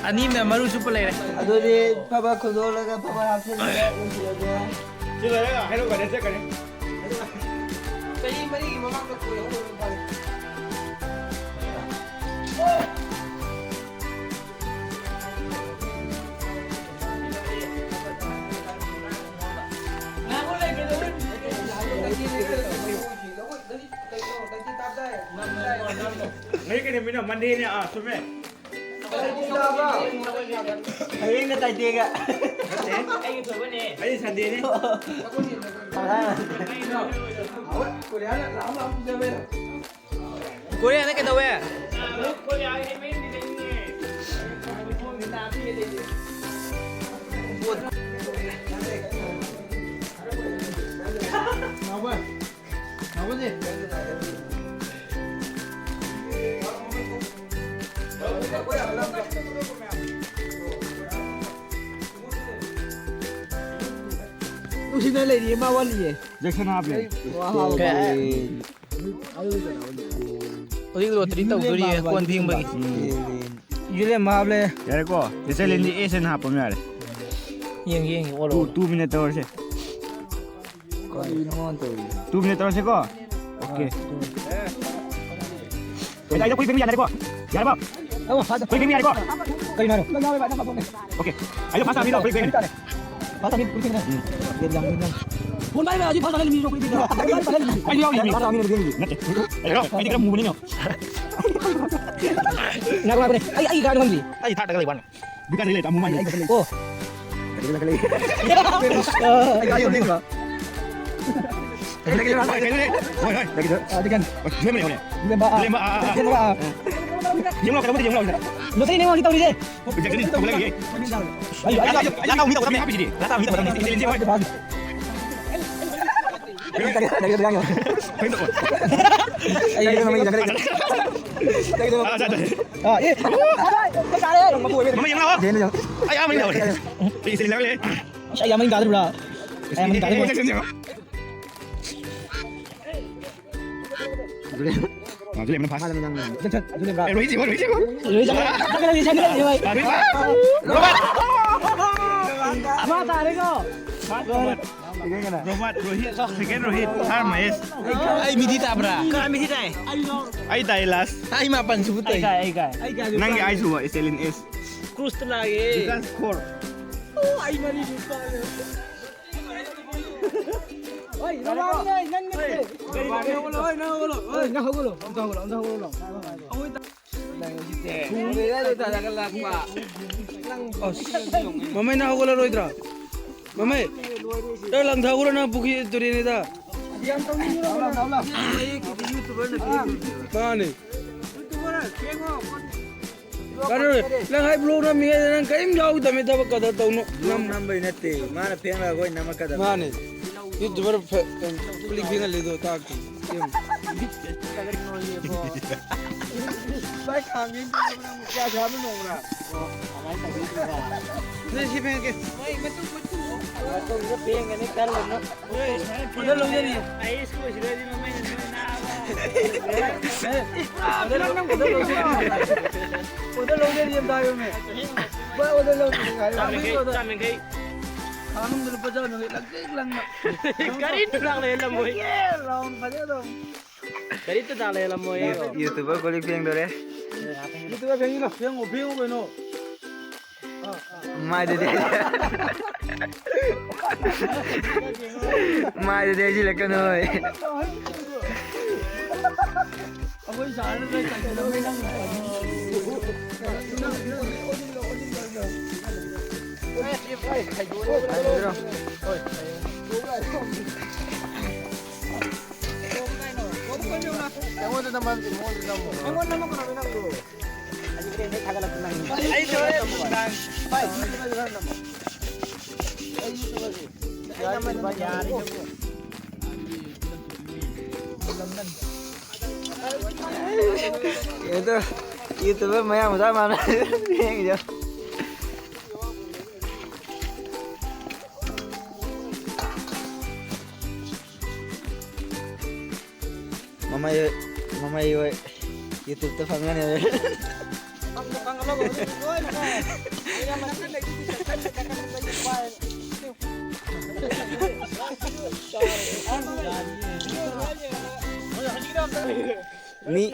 ꯑꯅꯤꯃꯅ ꯃꯔꯨ ꯆꯨꯞꯄ ꯂꯩꯔꯦ꯫ ꯑꯗꯨꯗꯤ ꯐꯕ ꯈꯨꯗꯣꯜꯂꯒ ꯐꯕ ꯍꯥꯞꯆꯤꯜꯂꯒ ꯂꯣꯏꯁꯤꯜꯂꯒꯦ꯫ ꯁꯤ ꯂꯣꯏꯔꯒ ꯍꯩꯅꯧ ꯒꯥꯔꯗꯦꯟ ꯆꯠꯈ꯭ꯔꯅꯤ꯫ ꯆꯍꯤ ꯃꯔꯤꯒꯤ ꯃꯃꯥꯡꯗ ꯀꯣꯏꯍꯧꯗꯕ ꯅꯨꯄꯥꯅꯤ꯫ ꯉꯁꯤ ꯀꯩ ꯅꯨꯃꯤꯠꯅꯣ? ꯃꯟꯗꯦꯅꯦ꯫ ꯑꯥ, ꯆꯨꯝꯃꯦ꯫ ꯍꯌꯦꯡꯅ ꯇꯥꯏꯇꯦꯒ꯫ ꯅꯠꯇꯦ꯫ ꯑꯩꯒꯤ ꯊꯣꯏꯕꯅꯦ꯫ ꯑꯩ ꯁꯟꯗꯦꯅꯦ꯫ ꯀꯣꯔꯤꯌꯥꯅ ꯀꯩꯗꯧꯋꯦ? ꯅꯨꯡꯁꯤꯅ ꯂꯩꯔꯤꯌꯦ, ꯃꯥ ꯋꯥꯠꯂꯤꯌꯦ꯫ ꯖꯦꯛꯁꯟ ꯍꯥꯞꯄꯦ꯫ ꯋꯥ ꯍꯥꯎ꯫ ꯀꯩ? ꯍꯧꯖꯤꯛ ꯂꯣꯇꯔꯤ ꯇꯧꯗꯣꯔꯤꯌꯦ ꯀꯣꯟ ꯐꯦꯡꯕꯒꯤ꯫ ꯌꯨꯂꯦꯟ ꯍꯥꯞꯂꯦ꯫ ꯌꯥꯔꯦꯀꯣ, ꯆꯦꯆꯦ ꯂꯤꯟꯗꯤ ꯑꯦꯁ ꯑꯦꯟ ꯍꯥꯞꯄ ꯌꯥꯔꯦ꯫ ꯌꯦꯡꯒꯦ, ꯌꯦꯡꯒꯦ, ꯑꯣꯜꯂꯣ, ꯇꯨ, ꯑꯣꯜꯂꯣ꯫ ꯇꯨ ꯃꯤꯅꯠ ꯇꯧꯔꯁꯦ꯫ ꯀꯔꯤꯅꯣ ꯃꯥꯅ ꯇꯧꯔꯤꯁꯦ? ꯇꯨ ꯃꯤꯅꯠ ꯇꯧꯔꯁꯦꯀꯣ꯫ ꯑꯣꯀꯦ꯫ ꯑꯩ, ꯑꯩꯗꯣ ꯀꯨꯏ ꯐꯦꯡꯕ ꯌꯥꯅꯔꯦꯀꯣ꯫ ꯌꯥꯔꯕꯣ? ꯑꯃ ꯐꯥꯗ-, ꯀꯨꯏ ꯐꯦꯡꯕ ꯌꯥꯔꯦꯀꯣ꯫ ꯀꯔꯤꯅꯣ ꯍꯥꯏꯔꯣ? ꯅꯪ ꯌꯥꯎꯔꯦ ꯚꯥꯏ, ꯅꯪ ꯐꯥꯗꯣꯛꯅꯦ꯫ ꯑꯣꯀꯦ꯫ ꯑꯩꯗꯣ ꯐꯥꯁ ꯇꯥꯕꯤꯗꯣ ꯀꯨꯏ ꯐꯦꯡꯉꯦ꯫ ꯐꯥꯁ ꯇꯥꯕꯤ ꯀꯨꯏ ꯐꯦꯡꯉꯦ꯫ ꯎꯝ꯫ ꯌꯦꯟ ꯌꯥꯝ ꯌꯦꯟ ꯌꯥꯝ꯫ ꯐꯣꯟ ꯄꯥꯏꯕ ꯌꯥꯔꯗꯤ ꯐꯥꯁ ꯇꯥꯕꯤ ꯃꯤꯁꯨ ꯀꯨꯏ ꯐꯦꯡꯉꯦ꯫ ꯑꯩꯁꯨ ꯌꯥꯎꯔꯤꯅꯦ꯫ ꯐꯥꯁ ꯇꯥꯕꯤ ꯀꯨꯏ ꯐꯦꯡꯉꯦ꯫ ꯅꯠꯇꯦ꯫ ꯑꯩꯗꯣ, ꯑꯩꯗꯤ ꯈꯔ ꯃꯨꯕꯅꯤꯅ꯫ ꯉꯥꯏꯈꯣ, ꯉꯥꯏꯈꯣꯅꯦ꯫ ꯑꯩ, ꯑꯩ ꯀꯥꯏꯗ ꯈꯪꯗꯦ꯫ ꯑꯩ ꯊꯥꯔꯠꯇꯒ ꯂꯩꯕ ꯋꯥꯅꯤ꯫ ꯕꯤꯀꯥꯁ ꯂꯩ, ꯇꯥꯃꯣ ꯃꯥꯜꯂꯤ꯫ ꯑꯣ꯫ ꯑꯩ ꯀꯥꯏ ꯌꯧꯗꯣꯏꯅꯣ? ꯍꯣꯏ, ꯍꯣꯏ꯫ ꯑꯥ, ꯗꯤꯀꯟ꯫ ꯍꯣꯏ, ꯂꯦꯝꯕ ꯂꯩꯍꯧꯔꯦ꯫ ꯂꯦꯝꯕ, ꯑꯥ꯫ ꯂꯦꯝꯕ, ꯑꯥ, ꯑꯥ꯫ ꯂꯦꯝꯕ, ꯑꯥ꯫ ꯌꯦꯡꯉꯨ ꯂꯥꯎ, ꯀꯩꯅꯣꯝꯇ ꯌꯦꯡꯉꯨ ꯂꯥꯎ꯫ ꯂꯣꯇꯔꯤꯅꯦ ꯃꯥ ꯍꯧꯖꯤꯛ ꯇꯧꯔꯤꯁꯦ꯫ ꯑꯣꯕꯖꯦꯛꯁꯟ ꯇꯧꯕ ꯂꯩꯌꯦ꯫ ꯑꯩ, ꯑꯩ, ꯑꯩ, ꯂꯥꯇꯥꯎ ꯃꯤ ꯇꯧꯒꯗꯕꯅꯦ ꯍꯥꯏꯕꯁꯤꯗꯤ꯫ ꯂꯥꯇꯥꯎ ꯃꯤ ꯇꯧꯒꯗꯕꯅꯦ꯫ ꯑꯦꯛꯁꯦꯂꯦꯟꯁꯤ ꯍꯣꯏ꯫ ꯀꯩꯅꯣ ꯇꯧ꯫ ꯑꯩ ꯃꯃꯤꯡ ꯆꯪꯈꯠꯂꯛꯏ꯫ ꯑꯥ, ꯆꯥ, ꯆꯥ꯫ ꯑꯥ, ꯑꯦ꯫ ꯃꯃꯥ ꯌꯦꯡꯉꯨ ꯂꯥꯛꯑꯣ꯫ ꯌꯦꯡꯉꯨ, ꯌꯦꯡꯉꯨ꯫ ꯑꯩ ꯑꯥ ꯃꯅꯤꯡ ꯂꯥꯛꯑꯣ꯫ ꯌꯦꯡꯉꯨ, ꯌꯦꯡꯉꯨ꯫ ꯑꯩ ꯁꯤ ꯂꯥꯛꯂꯦ꯫ ꯑꯁ, ꯑꯩ ꯑꯥ ꯃꯅꯤꯡ ꯇꯥꯗꯣꯔꯤꯕ꯭ꯔꯥ? ꯑꯩ ꯑꯥ ꯃꯅꯤꯡ ꯇꯥꯗꯣꯔꯤꯕ꯭ꯔꯥ? ꯑꯣꯕꯖꯦꯛꯁꯟ ꯌꯦꯡꯉꯨ꯫ ꯑꯥ, ꯖꯨꯂꯦꯟ꯫ ꯑꯥ, ꯖꯨꯂꯦꯟꯅ ꯐꯥꯁ꯫ ꯖꯨꯂꯦꯟ, ꯖꯨꯂꯦꯟ, ꯖꯨꯂꯦꯟ꯫ ꯑꯦ, ꯔꯣꯍꯤꯠ ꯌꯦꯡꯉꯨ, ꯔꯣꯍꯤꯠ ꯌꯦꯡꯉꯨ꯫ ꯔꯣꯍꯤꯠ ꯌꯦꯡꯉꯨ꯫ ꯔꯣꯍꯤꯠ ꯌꯦꯡꯉꯨ꯫ ꯔꯣꯕꯥꯔꯠ! ꯃꯥ ꯇꯥꯔꯦꯀꯣ? ꯔꯣꯕꯥꯔꯠ, ꯔꯣꯍꯤꯠ, ꯁꯦꯀꯦꯟ ꯔꯣꯍꯤꯠ, ꯊꯥꯔꯠ ꯃꯍꯦꯁ꯫ ꯑꯩ ꯃꯤꯗꯤ ꯇꯥꯕ꯭ꯔꯥ? ꯀꯅꯥ ꯃꯤꯗꯤ ꯇꯥꯏ? ꯑꯩ ꯇꯥꯏ ꯂꯥꯁ꯫ ꯑꯩ ꯃꯥꯄꯟ ꯁꯨꯕ ꯇꯥꯏ꯫ ꯑꯩ ꯀꯥꯏ, ꯑꯩ ꯀꯥꯏ? ꯑꯩ ꯀꯥꯏ? ꯅꯪꯒꯤ ꯑꯥꯏ ꯁꯨꯕ, ꯏꯁꯇꯦꯂꯤꯟ ꯑꯦꯁ꯫ ꯀ꯭ꯔꯨꯁꯇ ꯂꯥꯛꯑꯦ꯫ ꯖꯤꯀꯥꯟ ꯐꯣꯔ꯫ ꯑꯣ, ꯑꯩ ꯃꯔꯤ ꯁꯨꯕ ꯇꯥꯔꯦ꯫ ꯍꯣꯏ, ꯔꯣꯕꯥꯔꯠꯅꯦ, ꯅꯪ ꯅꯠꯇꯦ꯫ ꯍꯣꯏ, ꯅꯪ ꯍꯧꯒꯠꯂꯣ, ꯍꯣꯏ, ꯅꯪ ꯍꯧꯒꯠꯂꯣ꯫ ꯑꯝꯇ ꯍꯧꯒꯠꯂꯣ, ꯑꯝꯇ ꯍꯧꯒꯠꯂꯣ, ꯑꯝꯇ ꯍꯧꯒꯠꯂꯣ꯫ ꯊꯨꯝꯂꯦꯗ ꯂꯣꯏꯇꯥꯗꯒ ꯂꯥꯛꯄ꯫ ꯃꯃꯩ, ꯅꯪ ꯍꯧꯒꯠꯂꯔꯣꯏꯗ꯭ꯔꯥ? ꯃꯃꯩ, ꯑꯦ, ꯂꯪꯊꯥꯎꯈ꯭ꯔꯣ ꯅꯪ ꯄꯨꯈ꯭ꯔꯤ ꯇꯨꯔꯦꯟꯁꯤꯗ꯫ ꯃꯥꯅꯤ꯫ ꯀꯩꯅꯣ, ꯅꯪ ꯍꯥꯏ ꯕ꯭ꯂꯣꯛ ꯅꯝꯃꯤꯉꯩꯗ ꯅꯪ ꯀꯔꯤꯝ ꯌꯥꯎꯗꯕꯅꯤ ꯊꯕꯛ ꯀꯗꯔ ꯇꯧꯅꯨ꯫ ꯕ꯭ꯂꯣꯛ ꯅꯝꯕꯩ ꯅꯠꯇꯦ, ꯃꯥꯅ ꯐꯦꯡꯂꯒ ꯑꯩꯈꯣꯏ ꯅꯝꯃꯛꯀꯗꯕꯅꯤ꯫ ꯃꯥꯅꯤ꯫ ꯌꯨꯇ꯭ꯌꯨꯕꯔ ꯐꯦ-, ꯀꯨꯂꯤꯡ ꯐꯦꯡꯍꯜꯂꯤꯗꯣ ꯇꯥꯛꯇꯦ꯫ ꯌꯦꯡꯉꯨ꯫ ꯚꯥꯏ, ꯈꯥꯡꯉꯤ ꯀꯌꯥ ꯁꯥꯕ ꯅꯣꯡꯃꯅ? ꯑꯗꯨꯗꯤ ꯁꯤ ꯐꯦꯡꯉꯛꯀꯦ꯫ ꯐꯦꯡꯒꯅꯤ ꯈꯜꯂꯨꯅꯨ꯫ ꯍꯣꯏ, ꯁꯨꯃꯥꯏꯅ ꯐꯦꯡꯉꯦ꯫ ꯑꯩ ꯁ꯭ꯀꯨꯜꯁꯤꯗꯗꯤ ꯃꯃꯩꯅ ꯅꯣꯏ ꯅꯥꯕ꯫ ꯑꯣꯗꯔ ꯂꯧꯅꯔꯤ ꯑꯝꯇ ꯍꯥꯏꯌꯨꯃꯦ꯫ ꯚꯥꯏ, ꯑꯣꯗꯔ ꯂꯧꯅꯔꯤ ꯍꯥꯏꯌꯨ꯫ ꯆꯥꯝ ꯌꯥꯡꯈꯩ, ꯆꯥꯝ ꯌꯥꯡꯈꯩ꯫ ꯈꯥꯡ ꯑꯃꯗ ꯂꯨꯄꯥ ꯆꯥꯝ ꯌꯥꯡꯈꯩ ꯂꯪꯇ꯭ꯔꯤꯛ ꯂꯪꯅ꯫ ꯀꯔꯤꯝꯇ ꯂꯥꯛ ꯂꯩꯔꯝꯃꯣꯏ꯫ ꯀꯦ ꯂꯥꯎꯅ ꯐꯖꯅ ꯑꯗꯨꯝ꯫ ꯀꯔꯤꯝꯇ ꯂꯥꯛ ꯂꯩꯔꯝꯃꯣꯏ꯫ ꯌꯨ-, YouTuber ꯀꯣꯜ ꯂꯤꯛ ꯐꯦꯡꯗꯣꯔꯦ꯫ YouTuber ꯐꯦꯡꯉꯤꯅꯣ? ꯐꯦꯡꯉꯣ, ꯐꯦꯡꯉꯣ ꯀꯩꯅꯣ꯫ ꯃꯥꯏꯗꯨꯗꯤ ꯃꯥꯏꯗꯨꯗꯤ ꯍꯩꯖꯤꯜꯂꯛꯀꯅꯣꯏ꯫ ꯑꯩꯈꯣꯏ ꯁꯥꯔꯅ ꯂꯣꯏ ꯆꯥꯏꯁꯤꯜꯂꯝꯃꯦ ꯅꯪ꯫ ꯑꯩꯉꯣꯟꯗ ꯅꯝꯍꯟꯁꯤ, ꯃꯉꯣꯟꯗ ꯅꯝꯃꯣ꯫ ꯑꯩꯉꯣꯟꯗ ꯅꯝꯃꯛꯀꯅꯣꯃꯤ ꯅꯪꯗꯣ꯫ YouTuber ꯃꯌꯥꯡ ꯃꯆꯥ ꯃꯥꯟꯅ ꯌꯦꯡꯉꯤꯗꯣ꯫ ꯃꯃꯩ, ꯃꯃꯩ ꯍꯣꯏ YouTube-ꯇ ꯐꯪꯒꯅꯤ꯫ ꯃꯤ,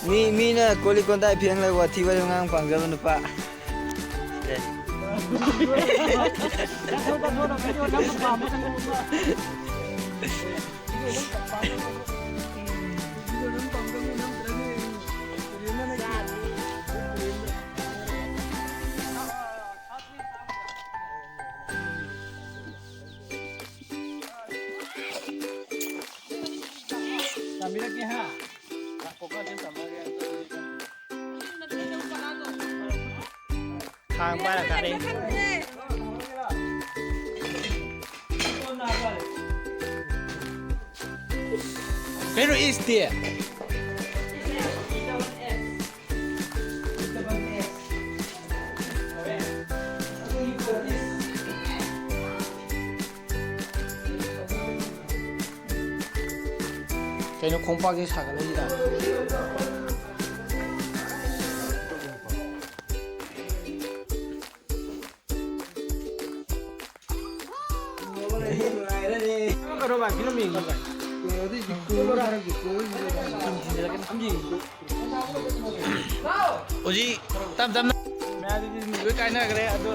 ꯃꯤ, ꯃꯤꯅ ꯀꯣꯜ ꯂꯤꯛ ꯀꯣꯟꯗꯥꯏ ꯐꯦꯡꯂꯒ ꯋꯥꯊꯤ ꯋꯥꯔꯦꯝ ꯉꯥꯡ ꯄꯥꯝꯖꯕ ꯅꯨꯄꯥ꯫ ꯑꯦ꯫ ꯈꯥꯡ ꯄꯥꯏꯔ ꯀꯥꯔꯦ꯫ ꯀꯩꯅꯣ ꯏꯁꯇꯤ? ꯀꯩꯅꯣ ꯈꯣꯡꯄꯥꯛꯁꯦ ꯁꯥꯒꯠꯂꯛꯏꯁꯤꯅ? ꯀꯩꯅꯣ ꯚꯥꯏ, ꯐꯤꯂꯝ ꯌꯦꯡꯉꯤ ꯚꯥꯏ꯫ ꯍꯧꯖꯤꯛ ꯇꯞ ꯇꯞꯅ ꯃꯌꯥꯝꯗꯨꯗꯤ ꯂꯣꯏ ꯀꯥꯏꯅꯈ꯭ꯔꯦ ꯑꯗꯣ꯫